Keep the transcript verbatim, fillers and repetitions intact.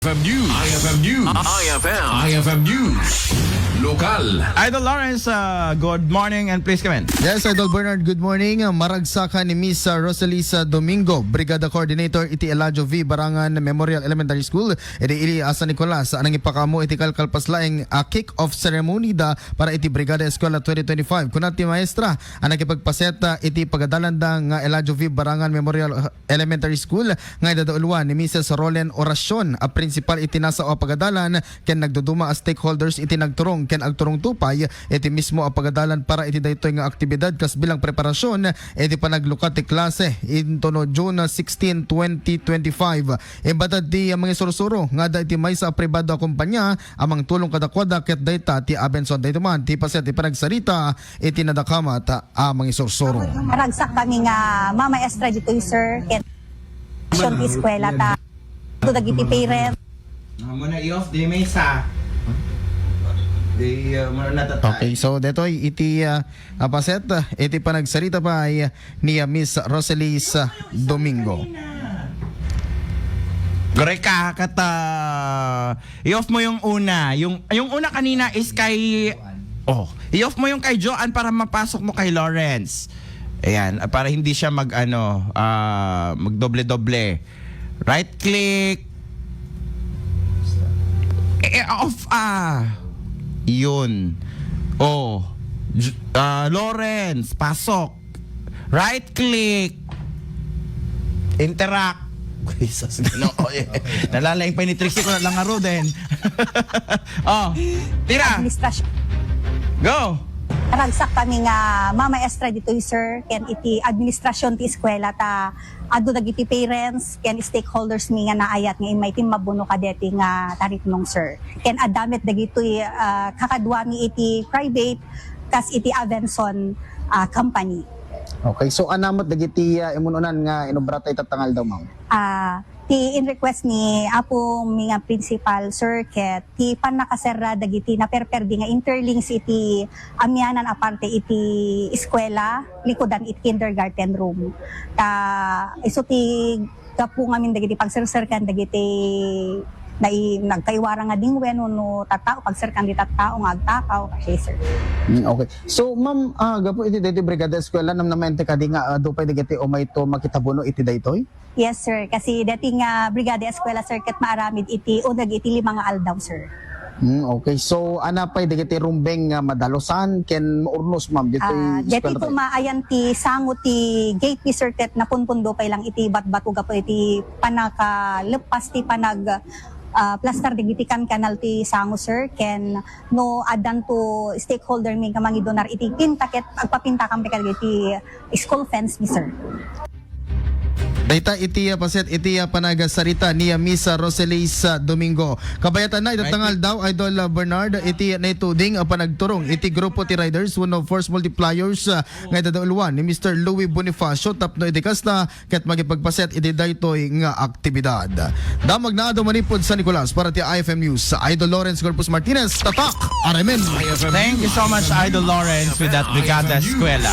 F M News. I F M News. I F M. I F M News. Lokal. Idol Lawrence, uh, good morning and please come in. Yes, Idol Bernard, good morning. Uh, maragsakan ni Miss, uh, Rosalisa Domingo, Brigada Coordinator iti Eladio V Barangan Memorial Elementary School, iti ili a San Nicolas, a nangipakaammo iti kalkalpaslaeng, uh, kick-off ceremony da para iti Brigada Eskwela twenty twenty-five. Kuna ti maestra a nakipagpaset, uh, iti pagadalanda nga Eladio V Barangan Memorial, uh, Elementary School nga idadauluan ni Missus Rolen Oracion a principal iti nasao a pagadalan ken nagduduma a stakeholders iti nagturong ken agturongto pay iti mismo a pagadalan para iti daytoy nga aktibidad kas bilang preparasion iti panaglukat ti klase intono June sixteen, twenty twenty-five. Imbagad ti mangisursuro nga adda iti maysa a pribado a kompania a mangtulong kadakuada ket dayta ti Abenson. Daytoy man ti paset ti panagsarita iti nadakamat a mangisursuro. Ragsak kami nga mamaestra ditoy, sir, ken action ti eskwela ta. Ito dagiti parent. Ah, muna i-off di mesa. Di, ah, muna natatay. Okay, so detoy iti, ah, a paset, ah, iti panagsarita pay ni, ah, Miss Rosalisa Domingo. Correct ka, kat, ah, i-off mo yung una. Yung, yung una kanina is kay, oh, i-off mo yung kay Joanne para mapasok mo kay Lawrence. Ayan, ah, para hindi siya mag, ano, ah, magdoble-doble. Right click. Eh, eh, off, ah. Yun. Oh. J-, ah, Lawrence, pasok. Right click. Interact. Jesus, Ginoo, eh. Nalalaing pa ni Trixie ko na lang nga, Roden. Oh, tira. Administrasyon. Go. Ragsak kami nga mamaestra ditoy, sir, ken iti administrasyon ti eskwela ta adu dagiti parents ken stakeholders mi nga naayat nga immay ti mabuno kadeti nga taripnong, sir. Ken adda met dagitoy, ah, kakaduami iti private kas iti Avenson, ah, company. Okay, so ania met dagiti, ah, imun-unan nga inubrata itatta nga aldaw, ma'am? Ah, ti in-request ni Apo mi nga principal, sir, ket ti pannakaserra dagiti naperperdi nga interlinks iti amianan a parte iti eskwela, likudan iti kindergarten room. Ta isu ti gapu ngamin dagiti pagserserkan dagiti nai-, nagkaiwara nga dingwen wenno tattao, pagserkan di tattao nga agtakaw, kasi, sir. Mm, okay. So, ma'am, ah, gapu iti daytoy Brigada Eskwela, namnamaen ti kadi nga adu pay dagiti umayto makitabuno iti daytoy? Yes, sir. Kasi deti nga Brigada Eskwela, sir, ket maaramid iti uneg iti lima nga aldaw, sir. Hmm, okay. So, ania pay dagiti rumbeng nga madalusan ken maurnos, ma'am, ditoy eskwela tayo? Ah, deti pay maayan ti sango ti gate ni, sir, ket napunpundo pay lang iti batbato gapu iti panakaleppas ti panag, ah, plastar dagiti kankanal ti sango, sir, ken no addanto stakeholder mi nga mangidunar iti pinta ket agpapintakan pay kadagiti school fence mi, sir. Dayta iti, ah, paset iti, ah, panagsarita ni, ah, Miss, ah, Roselys, ah, Domingo. Kabayatanna, itatta nga aldaw, Idol, ah, Bernard, iti naituding a panagturong iti grupo ti riders wenno force multipliers, ah, nga idadauluan ni Mister Louie Bonifacio tapno iti kasta ket makipagpaset iti daytoy nga aktibidad. Damagna a manipud San Nicolas para ti I F M News, Idol Lawrence Corpus Martinez, Tatak, Aremen. Thank you so much, Idol Lawrence, with that Brigada Eskwela.